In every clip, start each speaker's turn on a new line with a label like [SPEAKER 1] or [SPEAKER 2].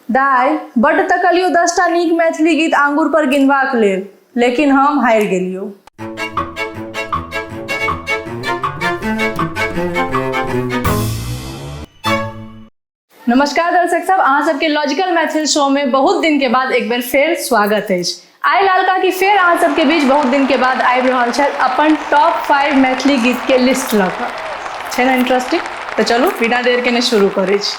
[SPEAKER 1] दाइ बड्ड तकलियौ 10टा नीक मैथिली गीत आंगुर पर गिनबाक लेल, लेकिन हम हारि गेलियौ। नमस्कार दर्शक सब, अहाँ सबके लॉजिकल मैथिल शो में बहुत दिन के बाद एक बेर फेर स्वागत अछि। आइ लाल काकी फेर अहाँ सबके बीच बहुत दिन के बाद आबि रहल छथि अपन टॉप 5 मैथिली गीत के लिस्ट लऽ कऽ। छै ने इंटरेस्टिंग? तऽ चलू बिना देर केने शुरू करै छी।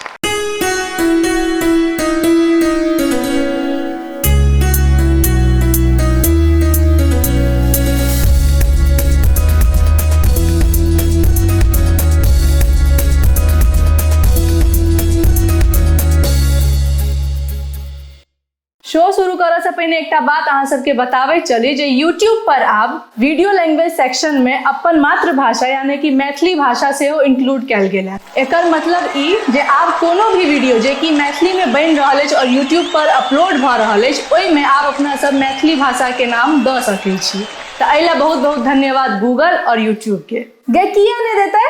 [SPEAKER 1] शो शुरू करऽ से पहिने एकटा बात अहाँ सबके बताबै चली जे यूट्यूब पर आब वीडियो लैंग्वेज सेक्शन में अपन मातृभाषा यानी कि मैथिली भाषा सेहो इंक्लूड कयल गेल है। एकर मतलब ई जे आब कोनो भी वीडियो जे कि मैथिली में बनि रहल अछि और यूट्यूब पर अपलोड भऽ रहल अछि ओहिमे आब अपना सब मैथिली भाषा के नाम दऽ सकै छी। तऽ एहि लए बहुत बहुत धन्यवाद गूगल और यूट्यूब के। गे किया नहि देतै?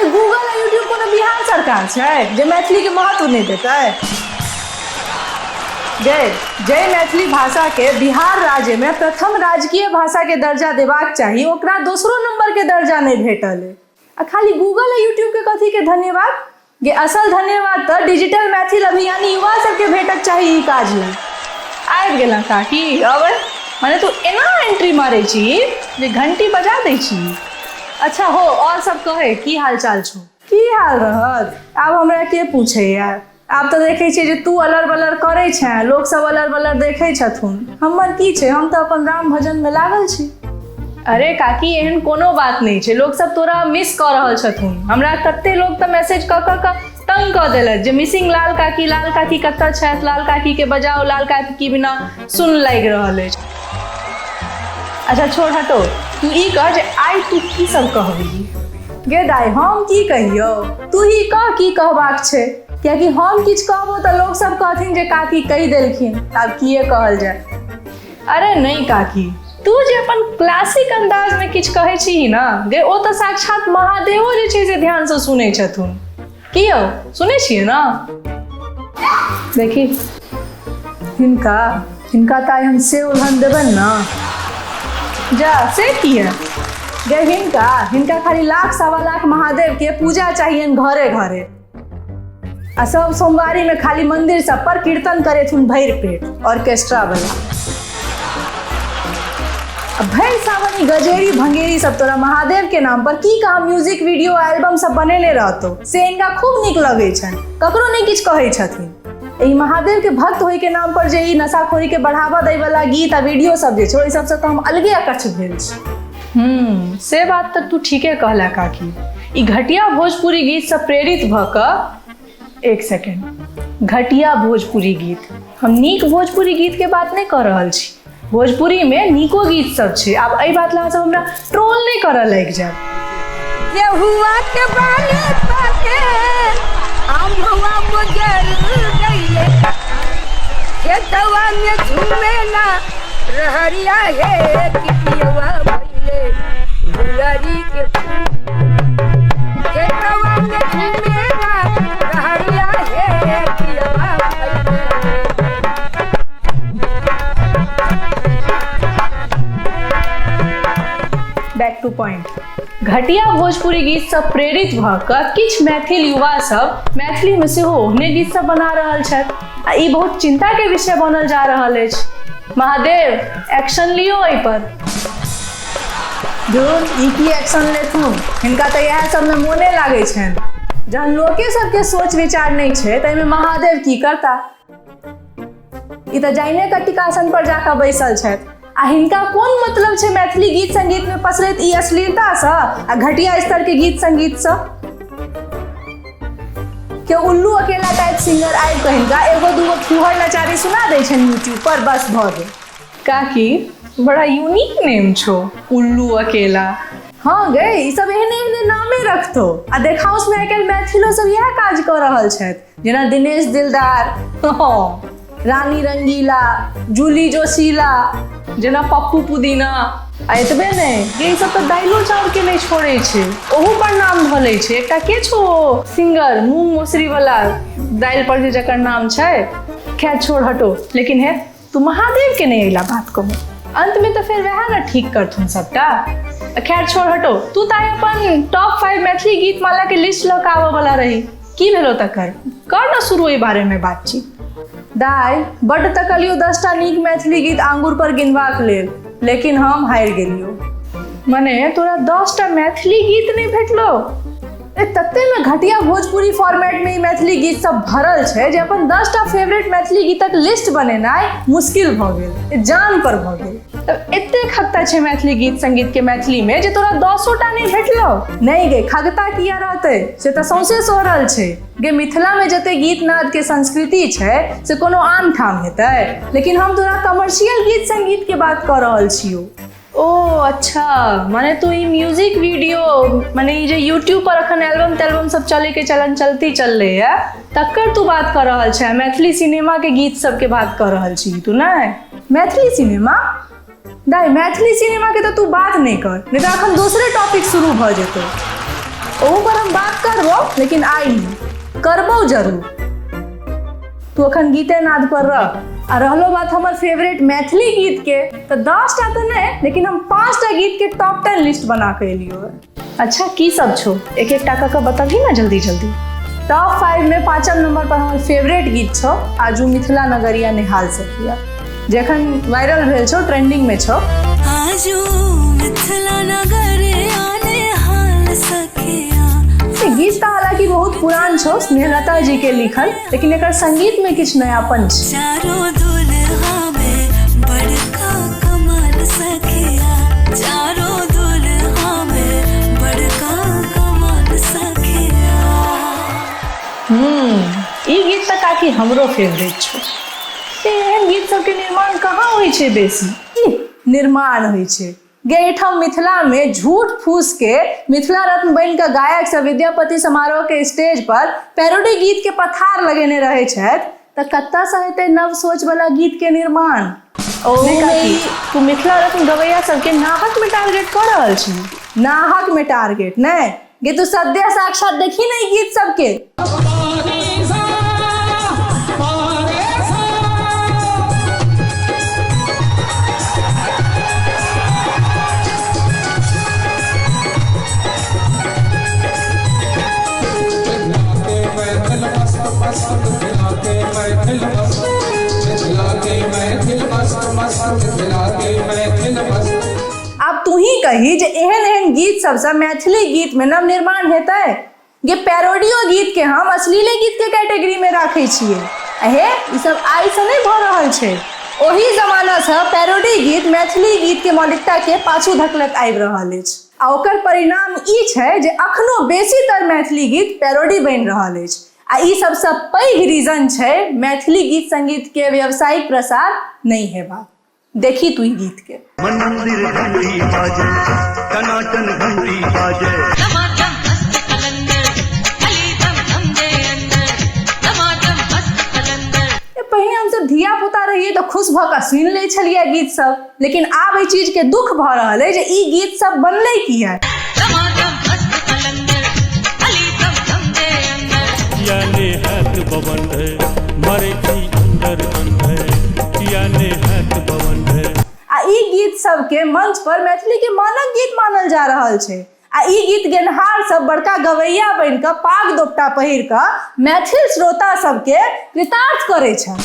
[SPEAKER 1] गूगल आ यूट्यूब कोनो बिहार सरकार छै जे मैथिली के महत्व नहि देतै? गे जै मैथिली भाषा के बिहार राज्य में प्रथम राजकीय भाषा के दर्जा देबाक चाही ओकरा दोसरो नंबर के दर्जा नहि भेटल अइ। आ खाली गूगल आ यूट्यूब के कथी के धन्यवाद? गे असल धन्यवाद तऽ डिजिटल मैथिल अभियानी युवा सबके भेटक चाही ई काज लेल। आबि गेलहुँ काकी, अबै मने तू एना एंट्री मारै छी जे घंटी बजा दै छी। अच्छा हो, और सब कहे की हाल चाल छौ? की हाल रहत, आब हमरा के पूछैया? आब तऽ देखै छियै जे तू अलर बलर करै छें, लोक सब अलर बलर देखै छथुन। हमर की छै, हम तऽ अपन राम भजन मे लागल छी। अरे काकी, एहन कोनो बात नहि छै, लोक सब तोरा मिस कऽ रहल छथुन। हमरा कते लोक तऽ मैसेज कऽ कऽ कऽ तंग कऽ देलक जे मिसिंग लाल काकी, लाल काकी कतऽ छथि, लाल काकी के बजाओ, लाल काकी बिना सुन लागि रहल अछि। अच्छा छोड़ हटो, तू ई कह जे आइ तू की सब कहबही? गे दाइ, हम की कहियौ, तू ही कह की कहबाक छै, कियाकि हम किछु कहबो तऽ लोक सब कहथिन जे काकी कहि देलखिन, आब किए कहल जाय। अरे नहि काकी, तू जे अपन क्लासिक अंदाज में किछु कहै छी ने गे, ओ तऽ साक्षात महादेवो जे छै से ध्यान से सुनै छथुन। की यौ, सुनै छियै ने? देखी हिनका हिनका तऽ आइ हम से उलहन देबनि ने। जा से किया गे? हिनका हिनका खाली लाख सवा लाख महादेव के पूजा चाहियनि घरे घरे, आ सब सोमवारी में खाली मंदिर सब पर कीर्तन करेथुन भरि पेट ऑर्केस्ट्रा वाला। आ भरि सावन ई गजेरी भंगेरी सब तोरा महादेव के नाम पर की कहा म्यूजिक वीडियो एल्बम सब बनेने रहतो, से हिनका खूब नीक लगै छनि, ककरो नहि किछु कहै छथिन। एहि महादेव के भक्त होय के नाम पर जे ई नशाखोरी के बढ़ावा दै वाला गीत आ वीडियो सब जे छै, ओहि सबसँ तऽ हम अलगे अकच्छ भेल छी। से बात तऽ तू ठीके कहला काकी। ई घटिया भोजपुरी गीत सँ प्रेरित भऽ कऽ, एक सेकेंड, घटिया भोजपुरी गीत, हम नीक भोजपुरी गीत के बात नहि कऽ रहल छी, भोजपुरी में नीको गीत सब छै। आब एहि बात ला अहाँ सब हमरा ट्रोल नहि करऽ लागि जायब।
[SPEAKER 2] गेहुआ के बाली पाके आमवा मुजर गईले, खेतवा में झूमेला रहरिया हे किपियवा भइले गुलरी के फूल, खेतवा में झूमेला रहरिया हे पियवा भइले।
[SPEAKER 1] बैक टू पॉइंट, घटिया भोजपुरी गीत सँ प्रेरित भऽ कऽ किछु मैथिल युवा सब मैथिली में सेहो ओहने गीत सब बना रहल छथि, आ ई बहुत चिंता के विषय बनल जा रहल अछि। महादेव एक्शन लियो एहि पर। धुर, ई की एक्शन लेथुन, हिनका तऽ इएह सबमे मोने लागै छनि। जहन लोके सबके सोच विचार नहि छै तऽ एहिमे महादेव की करता? ई तऽ जाइने कऽ टिकासन पर जाकऽ बैसल छथि, आ हिनका कोन मतलब छै मैथिली गीत संगीत में पसरैत ई अश्लीलता सँ आ घटिया स्तर के गीत संगीत सँ? केओ उल्लू अकेला टाइप सिंगर आबि कऽ हिनका एगो दूगो फूहड़ नचारी सुना दै छनि यूट्यूब पर, बस भऽ गेल। काकी, बड़ा यूनिक नेम छौ, उल्लू अकेला। हाँ गे, ई सब एहने एहने नामे रखतो, आ देखाउस में आइ काल्हि मैथिलो सब इएह काज कऽ रहल छथि, जेना दिनेश दिलदार, हाँ, रानी रंगीला, जूली जोशीला, जेना पप्पू पुदीना। आ एतबे नहि, ये सब तऽ दाइलो चाउर के नहि छोड़ै छै, ओहू पर नाम धऽ रहल अछि। एकटा के छौ सिंगर मूँग मसुरी वाला दालि पर जे जकर नाम छै, खैर छोड़ हटो, लेकिन हे तू महादेव के नहीं अइला बात कहू, अंत में तो फिर वह ना ठीक करथुन सबटा। खैर छोड़ हटो, तू तऽ आइ अपन टॉप 5 मैथिली गीत माला के लिस्ट लऽ कऽ आबऽ वाला रही, की भेलो तकर? कर ना शुरू एहि बारे में बातचीत। दाइ बड्ड तकलियो 10टा नीक मैथिली गीत आंगुर पर गिनबाक लेल, लेकिन हम हारि गेलियो। मने तोरा 10टा मैथिली गीत नहि भेटलो? ए तते ने घटिया भोजपुरी फॉर्मेट में ई मैथिली गीत सब भरल छै जे अपन 10टा फेवरेट मैथिली गीतक लिस्ट बनेनाइ मुश्किल भऽ गेल, जान पर भऽ गेल। तब एते खगता छै मैथिली गीत संगीत के मैथिली में जे तोरा 10टा नहि भेटलो? नहि गे, खगता किया रहतै, से तऽ सौंसे सोहरल छै गे। मिथिला में जते गीत नाद के संस्कृति छै से कोनो आन ठाम हेतै? लेकिन हम तोरा कमर्शियल गीत संगीत के बात कऽ रहल छियौ। ओ अच्छा, माने तू ई म्यूजिक वीडियो माने ई जे यूट्यूब पर अखन एल्बम तेल्बम सब चले के चलन चलती चललै है तकर तू बात कऽ रहल छै? मैथिली सिनेमा के गीत सबके बात कऽ रहल छी तू? नहि मैथिली सिनेमा दाइ, मैथिली सिनेमा के तऽ तू बात नहि कर, नहि तऽ अखन दोसरे टॉपिक शुरू भऽ जेतौ। ओहू पर हम बात करबो, लेकिन आइ नहि करबो जरूर। तू अखन गीते नाद पर रह। आ रहलो बात हमर फेवरेट मैथिली गीत के, तऽ 10टा तऽ नहि, लेकिन हम 5टा गीत के टॉप 10 लिस्ट बना के एलियो है। अच्छा की सब छौ, एक एकटा कऽ के बतबही ना जल्दी जल्दी। टॉप 5 में 5म नंबर पर हमर फेवरेट गीत छौ आजू मिथिला नगरिया निहाल सखिया, जे अखन वायरल भेल छौ, ट्रेंडिंग में छौ। आजू मिथिला नगरिया निहाल सखिया। गीत तऽ हालांकि बहुत पुरान छौ, स्नेहलता जी के लिखल, लेकिन एकर संगीत में किछु नयापन छै। चारो दुल्हा में बड़का कमाल सखिया, चारो दुल्हा में बड़का कमाल सखिया। ई गीत तऽ काकी हमरो फेवरेट छौ। एहन गीत सबके निर्माण कहाँ होइ छै बेसी? निर्माण होइ छै गे एहिठाम मिथिला में झूठ फूस के मिथिला रत्न बनि कऽ गायक सब विद्यापति समारोह के स्टेज पर पैरोडी गीत के पथार लगेने रहै छथि, तऽ कतऽ से हेतै नव सोच वाला गीत के निर्माण? तू मिथिला रत्न गवैया सबके नाहक में टारगेट कऽ रहल छी। नाहक में टारगेट नहि गे, तू सद्य साक्षात देखी नहीं गीत सबके। आब तू ही कही जे एहन एहन गीत सबसँ मैथिली गीत में नवनिर्माण हेतै? गे पैरोडियो गीत के हम अश्लीले गीत के कैटेगरी में राखै छियै। हे ई सब आइ से नहि भऽ रहल छै, ओही जमाना से पैरोडी गीत मैथिली गीत के मौलिकता के पाछू धकलत आबि रहल अछि, आ ओकर परिणाम ई छै जे अखनो बेसीतर मैथिली गीत पैरोडी बनि रहल अछि। आ ई सबसँ पैघ रीजन छै मैथिली गीत संगीत के व्यावसायिक प्रसार नहि हेबाक। देखी तू ई गीत के। मन मंदिर घंटी बाजे, टनाटन घंटी बाजे। दमादम मस्त कलंदर, अली दम दम दे अंदर, दमादम मस्त कलंदर। पहिने हमसब धिया पुता रहियै तऽ खुश भऽ कऽ सुनि लै छलियै गीत सब, लेकिन आब एहि चीज के दुख भऽ रहल अइ जे ई गीत सब बनलै किया। दमादम मस्त कलंदर, अली दम दम दे अंदर। याने हाथ बवंडर, मरे छी अंदर अंदर, याने हाथ बवंडर। आ ई गीत सबके मंच पर मैथिली के मानक गीत मानल जा रहल छै, आ ई गीत गेनहार सब बड़का गवैया बनि कऽ पाग दोपटा पहिर कऽ मैथिल श्रोता सबके कृतार्थ करै छै।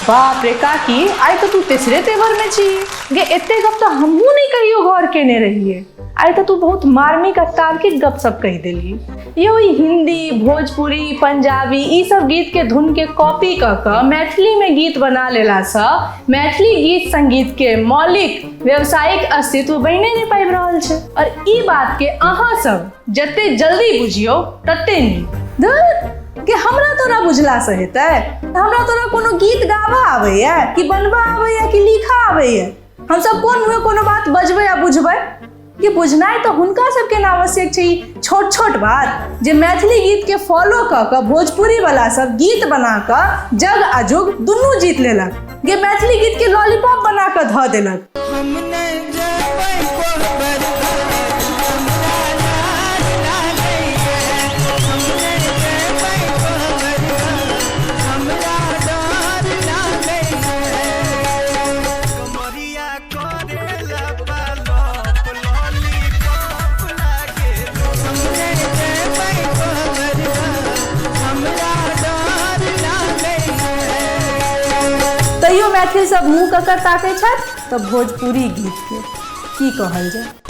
[SPEAKER 1] बाप रे काकी, आइ तऽ तू तेसरे तेवर में छी गे। एते गप तऽ हमहूँ नहि कहियो गौर केने रहियै। आइ तऽ तू बहुत मार्मिक आ तार्किक गप सब कहि देलही। यौ ई हिंदी, भोजपुरी, पंजाबी ई सब गीत के धुन के कॉपी कऽ कऽ मैथिली में गीत बना लेलासँ मैथिली गीत संगीत के मौलिक व्यावसायिक अस्तित्व बनिए नहि पाबि रहल छै। और ई बात के अहाँ सब जते जल्दी बुझियौ तते नीक। धुर कि हमरा तोरा बुझलासँ हेतै? हमरा तोरा कोनो गीत गाबऽ आबैया कि बनबऽ आबैया कि लिखऽ आबैया? हमसब कोन मुँहे कोनो बात बजबै आ बुझबै? कि बुझनाइ तऽ हुनका सबके ने आवश्यक छै ई छोट छोट बात जे मैथिली गीतके फॉलो कऽ कऽ भोजपुरी वाला सब गीत बना कऽ जग आ जुग दुनू जीत लेलक गे, मैथिली गीतके लॉलीपॉप बना कऽ धऽ देलक। हम नहि जेबै कोहबर घर, हमरा लाज लागैए। मैथिल सब मुँह ककर ताकै छथि तऽ भोजपुरी गीतके। की कहल जाय।